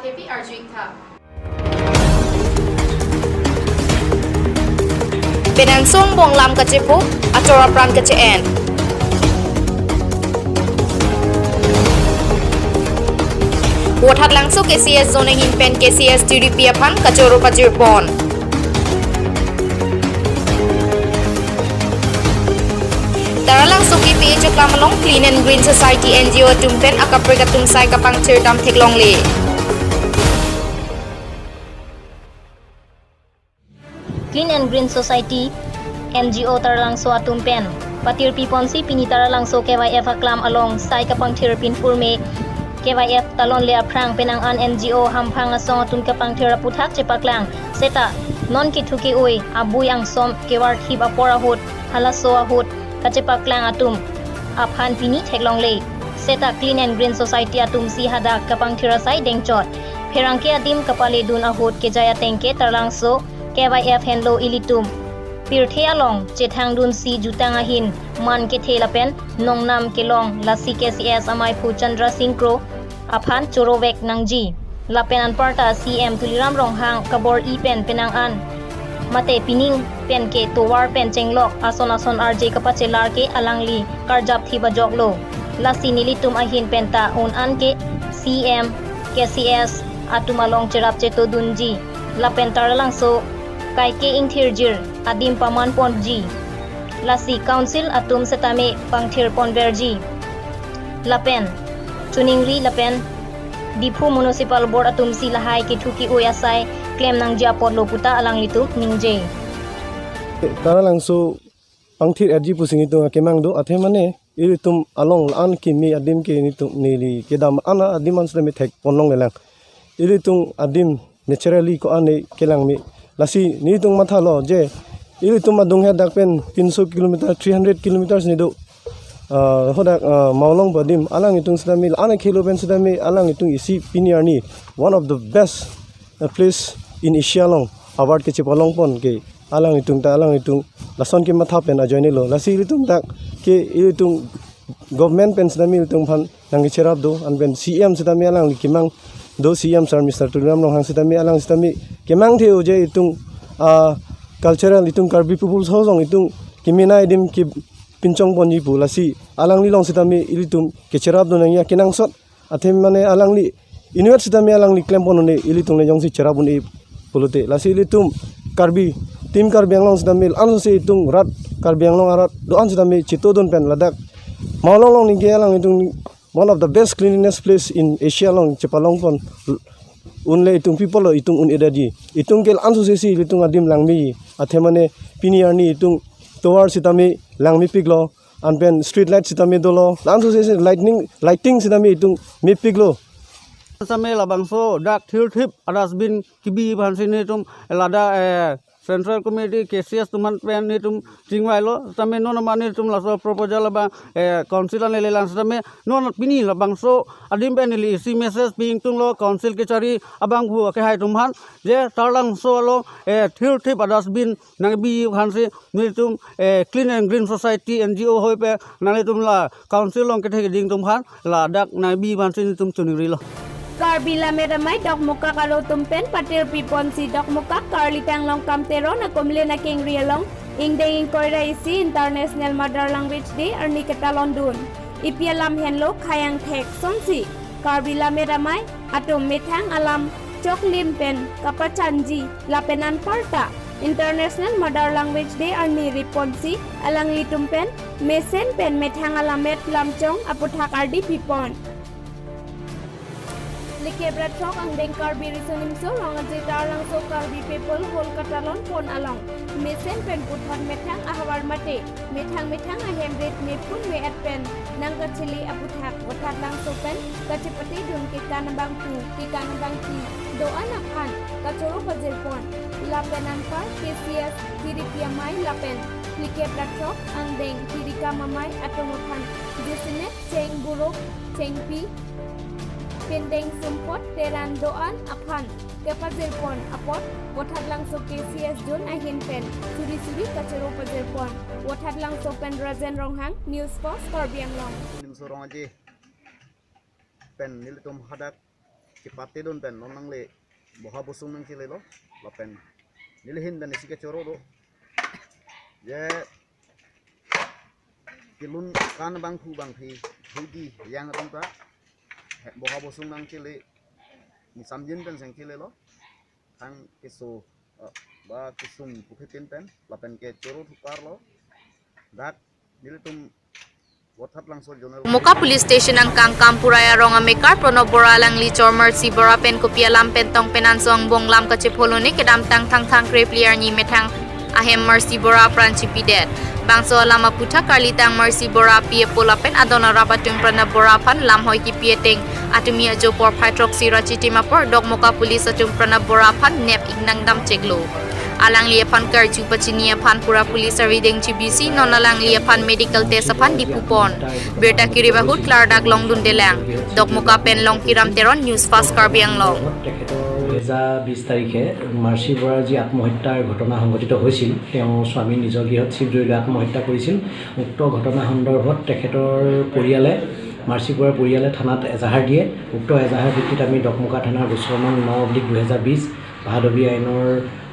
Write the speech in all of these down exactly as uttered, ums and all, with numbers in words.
K P R G Tha. Penang song bonglam kachepo, achor apran kache-en. Vothatlangso K C S zone ahin pen K C S T D P aphan kachoro pajirpon. Taralangso K P H aklam along Clean and Green Society N G O atum pen akaprek atum sai kapangthir dam theklongle. Clean and Green Society N G O Taralangso atum pen patirpi ponsi pini Taralangso K Y F aklam along sai kapangthir pinpur me K Y F talonle aphrang penang an N G O hamphang asong atum kapangthir aputhak chepaklang. Seta non kethu ke-oi, abui angsom, kevar thip apor ahut, halaso ahut kachepaklang atum aphan pini theklongle. Seta Clean and Green Society atum si hadak kapangthir asai dengchot. Pherangke adim kapaledun ahut kejai atengke Taralangso K Y F henlo ilitum pirthe along chethangdunsi jutang ahin man kethe lapen nongnam kelong, lasi K C S amei aphu Chandra Singh Kro aphan chorovek nangji. Lapen anparta C M Tuliram Ronghang kabor-i pen penang an mate pining pen ke tovar pen chenglok ason ason arje kapachelar ke alangli karjap thip ajoklo. Lasi nelitum ahin penta un an ke C M, K C S atum along cherap chetodunji. Lapen Taralangso kaike ingthirjir adim paman ponji. Lasi council atum setame pangthir ponverji. Lapen choningri lapen Diphu Municipal Board atum si lahai kethu ke-oi asai klem nangji apotlo puta alanglitum ningje. Taralangso pangthir erji pusi nelitum akemang do, athe mane ilitum along la-an kimi adim ke nelitum neli kedam an adim an setame thek ponlonglelang. Ilitum adim naturally ko-an ne kelang me. Lasi nelitum mathalo je ilitum adung hadak pen tinso kilometer, three hundred kilometers ne do. Ah, hadak, ah, Mawlong pu adim, alanglitum setame la-an akhelo pen setame alanglitum isi pini arni one of the best, uh, place in Asia along award kechepalong pon ke alanglitum ta alanglitum lason kematha pen ajoinelo. Lasi ilitum dak ke ilitum government pen setame ilitum aphan nangkecherap do, an pen C M setame alangli kemang do, C M sir Mister Tuliram Ronghang setame alang setame kemang the-o je itum, ah, cultural itum Karbi People's Hall along itum kemenei adim ke pinchong ponji pu, lasi alangli along setame ilitum kecherap do nangji akenangsot. Athe mane alangli inutvet setame alangli klem pon un-e, ilitum le jongsi cherap un-e pulote. Lasi ilitum Karbi, Team Karbi Anglong setame ansose itum rat Karbi Anglong arat do-an setame chetodun pen ladak Mawlong along ningke alanglitum one of the best cleanliness place in Asia along chepalong pon unle itum people lo itum un-edetji. Itum ke ansose si ilitum adim langme. Athe mane pini arni itum tovar setame langmepiklo. An pen street light setame dolo. La-ansose si lightning, lighting setame itum mepiklo. Setame labangso dak thirthip a-dustbin kebi aphansi nelitum ladak, eh, Central Committee K C S atum aphan pen nelitum chingvailo. Setame non amat nelitum laso proposal abang, eh, council an le lelang setame non pini labangso adim pen neli isi message pi ingtunglo, council kechari abangphu akehai atum aphan je Taralangso along, eh, thirthip a-dustbin nangbi aphansi nelitum, eh, Clean and Green Society N G O ahoi pen nanglitum la council along kethe keding atum aphan ladak nangbi aphansi nelitum choningrilo. Karbi Lammet Amei Dokmoka aro atum pen patirpi ponsi Dokmoka Karlitang Longkam Teron akumlin akengri along ingdeng ingkoi ra isi International Mother Language Day arni ketalondun. Epi alam henlo khei angthek asonsi Karbi Lammet Amei atum methang alam choklim pen kapachanji lapen anparta International Mother Language Day arni riponsi alanglitum pen mesen pen methang alammet lamchong aputhak ardi pipon. Phlikep ra throk angdeng Karbi Riso Nimso Rong-aje Taralangso Karbi People Hall katalon pon along mesen pen puthot methang ahavar mate methang methang ahem rit mepun me-et pen nangkachili aputhak Vothatlangso pen kachepatedun kekan abangphu kekan abangphi do-an aphan kachoro pajirpon lapen anpar K C S Tiripi Amei lapen Phlikep ra throk angdeng Tirikam Amei atum aphan jesimet cheng buruk chengpi pindeng sumpot teran do-an aphan kepajirpon apot Vothatlangso K C S zone ahin pen suri suri kachoro pajirpon. Vothatlangso pen Rajen Ronghang, News Post Karbi Anglong. Nimso Rong-aje pen nelitum hadak kepate dun pen non nangle boha bosung nangchelelo, lapen neli ahin pen isi kechoro do. Je kelun kan bangphu bangphi, hudi yang atum ta, he, boha bosung nangchele, ni samjin pen seng chelelo, thang keso, eh, ba kesung puphitin pen, lapen kechoro thukarlo, dak nelitum Vothatlangso Zonal Moka Police Station angkang Kampurai arong amekar Pranab Bora alangli chor Mercy Bora pen kopi alam pen tong pen anso angbong lam kachepholone kedamtang Thangthang krepli arni methang ahem Mercy Bora apran chipidet. Bangso alam aputhak karlitang Mercy Bora api apo lapen adon arap atum Pranab Bora aphan lamhoi kipi ateng atumi ajo porphai throksi ra chitim apor Dokmoka Police atum Pranab Bora aphan nep ingnang damcheklo. Alangli aphan karju pachini aphan pura police arideng chibisi non alangli aphan medical test aphan dipupon. Birta kirip ahut klardak longdundelang. Dokmoka pen Longkiram Teron, News Fast Karbi Anglong. তেখেতৰ দুহেজাৰ বিশ তাৰিখে মাৰ্চি বৰাৰ যি আত্মহত্যাৰ ঘটনা সংঘটিত হৈছিল, তেওঁ স্বামী নিজৰ গৃহত চিপ জুই লৈ আত্মহত্যা কৰিছিল। উক্ত ঘটনা সন্দৰ্ভত তেখেতৰ পৰিয়ালে, মাৰ্চি বৰাৰ পৰিয়ালে থানাত এজাহাৰ দিয়ে। উক্ত এজাহাৰ ভিত্তিত আমি দকমুকা থানাৰ গোচৰ নং ন অব্লিক দুহেজাৰ বিশ, ভাদবী আইনৰ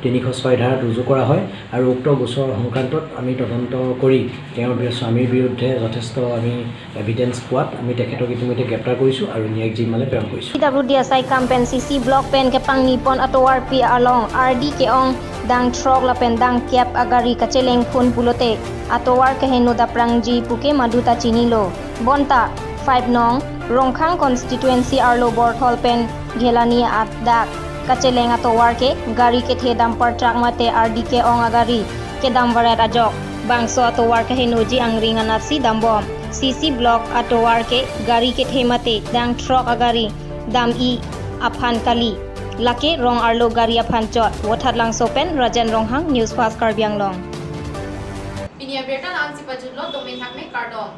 তিনিশ ছয় ধাৰাত ৰুজু কৰা হয় আৰু উক্ত গোচৰ সংক্ৰান্তত আমি তদন্ত কৰি তেওঁৰ বি-, স্বামীৰ বিৰুদ্ধে যথেষ্ট আমি এভিডেন্স পোৱাত আমি তেখেতক ইতিমধ্যে গ্ৰেপ্তাৰ কৰিছোঁ আৰু ন্যায়িক জিম্মালৈ প্ৰেৰণ কৰিছোঁ। P W D S I কাম pen C C block pen kepangni pon atovarpi along ardi ke-ong dang throk lapen dang kep agari kacheleng phun pulote atovar keheno daprangji puke maduta chinilo. Bonta five nong Rongkhang constituency arlo Borthol pen Ghelani adak kacheleng atovar ke gari kethe dumper truck mate ardi ke-ong agari kedam varet ajok bangso atovar kehenoji angring anatsi dambom. C C block atovar ke gari kethe mate dang throk agari dam-i aphan kali. Lake rong arlo gari aphan chot. Vothatlangso pen Rajen Ronghang, News Fast Karbi Anglong. Pini abirta la-ansi pajutlo, domin hakme kardom.